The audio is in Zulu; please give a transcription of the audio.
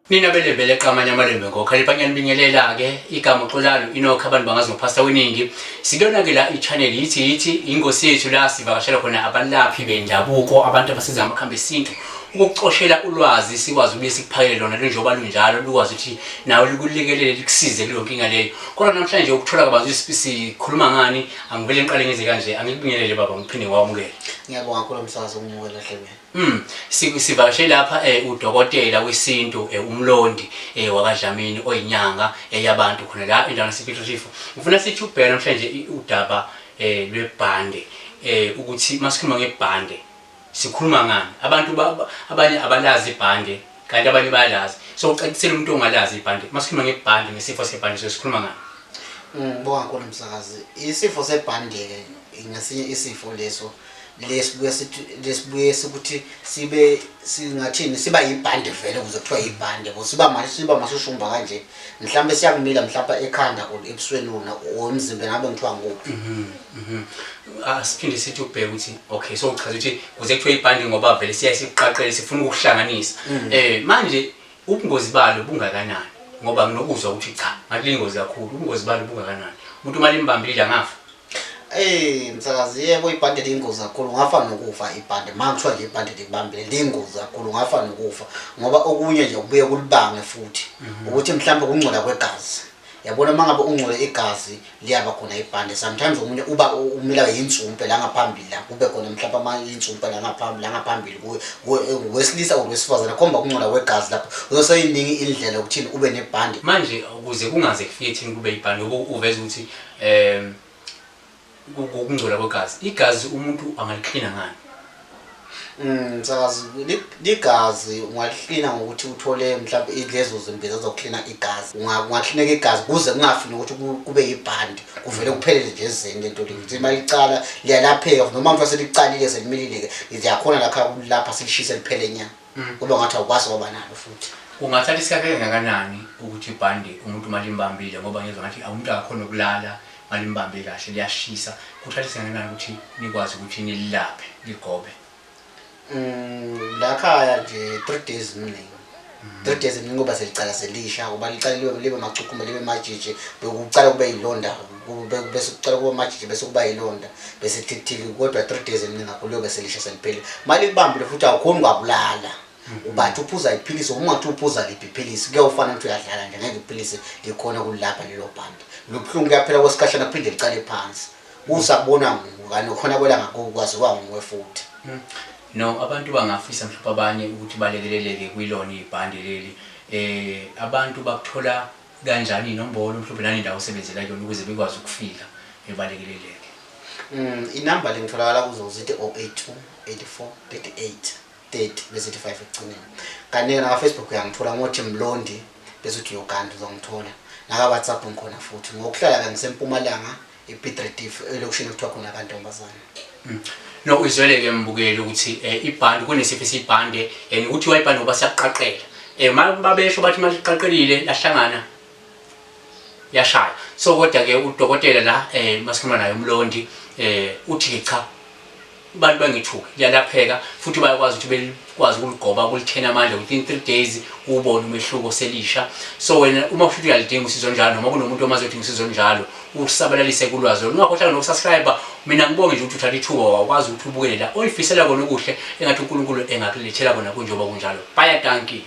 Nina belembe leqamanye amalembe ngokhalipha ngiyanibingelela-ke igama uXolani Enoch abantu bangazi ngophasta weningi. Sikuyona-ke la i-channel yithi yithi ingosi yethu la sivakashela khona abalaphi bendabuko abantu abasiza ngamakhambi esintu ukukucoshela ulwazi sikwazi ukubuye sikuphakele lona lunjengoba lunjalo lukwazi ukuthi nawe likulekelele likusize kuleyo nkinga leyo. Kodwa namhlanje ukuthola kabanzi ukuthi sikhuluma ngani angivele ngiqale ngenze kanje angikubingelele baba ngiphinde ngiwamukele. Ngiyabonga kakhulu msakazi ukumukela ohlelweni. Sivakashe lapha udokotela wesintu uMlondi wakaDlamini oyinyanga yabantu khona la endaweni yasePiet Retief. Ngifuna sithi ukubheka namhlanje udaba lwebhande ukuthi masikhuluma ngebhande sikhuluma ngani? Abantu abanye abalazi ibhande kanti abanye bayalazi. So ucacisele umuntu ongalazi ibhande. Masikhuluma ngebhande ngesifo sebhande so sikhuluma ngani? Ngibonga kakhulu msakazi. Isifo sebhande-ke ngesinye isifo leso lesibuye sithi lesibuye sikuthi sibe singathini siba yibhande vele ukuze kuthiwa yibhande bo siba manje siba masushumba kanje mhlawumbe siyakumila mhlawumbe ekhanda or ebusweni wona or emzimbeni ngabe ngithiwa ngikuphi. Asiphinde sithi ukubheka ukuthi okay so uchaza ukuthi kuze kuthiwe ibhande ngoba vele siyaye sikuqaqele sifuna ukukuhlanganisa. Manje ubungozi balo bungakanani ngoba nginokuzwa ukuthi cha ngathi liyingozi kakhulu ubungozi balo bungakanani umuntu uma limbambile angafa. Ey msakazi yebo ibhande liyingozi kakhulu ungafa nokufa ibhande ma kuthiwa nje ibhande likubambile liyingozi kakhulu ungafa nokufa ngoba okunye nje kubuye kulibange futhi ukuthi mhlawumbe kungcola kwegazi yabona uma ngabe ungcole igazi liyaba khona ibhande sometimes omunye uba umila yinsumpe la ngaphambili la kube khona mhlawumbe ama insumpe la ngaphambili la ngaphambili kuwe wesilisa or wesifazane khomba ukungcola kwegazi lapho uzoseyiningi indlela yokuthini ube nebhande. Manje ukuze kungaze kufike thini kube ibhande ngoba uveza ukuthi ukungcola kwegazi igazi umuntu angaliklina ngani? Msakazi ligazi ungaliklina ngokuthi uthole mhlawumbe lezo zimbiza zokuklina igazi. Ungaklineka igazi kuze kungafi nokuthi kube yibhandi kuvele kuphelele nje ezeni lento le. Ukuthi uma licala liyalapheka noma mhlawumbe selicalile selimilile-ke liyakhona lakha kulapha silishise liphele nya. Kube ngathi awukwazi waba nalo futhi. Kungathatha isikhathi esingakanani ukuthi ibhande umuntu uma limbambile ngoba ngizwa ngathi umuntu akakhona ukulala uma limbambe kahle liyashisa. Kuthatha isikhathi ukuthi nikwazi ukuthi nililaphe ligobe? La khaya nje 3 days mningi. 3 days mningi ngoba selicala selisha ngoba licala libe libe macukhumba libe majiji bekucala kube yilonda bese kucala kuba majiji bese kuba yilonda bese thithili kodwa 3 days mningi kakhulu liyobe selisha seliphelile. Malikubambile futhi awukhoni kwakulala. Ubathi uphuza iphilisi uma ungathi uphuza liphi iphilisi kuyawufana ukuthi uyadlala nje ngeke iphilisi likhona kulapha lelo bhande. Lobuhlungu kuyaphela kwesikhashana kuphinde licale phansi. Usakubona ngani khona kwelanga kwaziwa nguwe futhi. No abantu bangafisa mhlawumbe abanye ukuthi balekeleleke kwilona ibhande leli. Abantu bakuthola kanjani inombolo mhlawumbe nanendawo osebenzela kuyona ukuze bekwazi ukufika balekeleleke. Inamba le ngitholakala kuzo zithi 082 84 38 30 bese ithi 5 ekugcineni. Kanti naka Facebook uyangithola ngothi Mlondi bese uthi Uganda uzongithola. Naka WhatsApp ngikhona futhi. Ngokuhlala ke ngisempumalanga ePiet Retief elokishini ekuthiwa khona kaNtombazana. No uzwele ke mbukeli ukuthi ibhande kunesifo esibhande and kuthiwa ibhande ngoba siyaqaqela. Babesho bathi maliqaqelile lahlangana yashaya. So kodwa ke udokotela la masikhuluma naye uMlondi uthi ke cha abantu bangithuke liyalapheka futhi bayakwazi ukuthi belikwazi ukuligoba kulithena amandla within 3 days ubone umehluko selisha. So wena uma kusho ukuthi uyalidinga usizo njalo noma kunomuntu omazi odinga usizo njalo usabalalise kulwazi ungakhohlwa nokusubscribe. Mina ngibonge nje ukuthi uthatha ithuba wakwazi ukuthi ubukele la oyifisela kona okuhle engathi uNkulunkulu engakulethela kona kunjengoba kunjalo. Bye, dankie.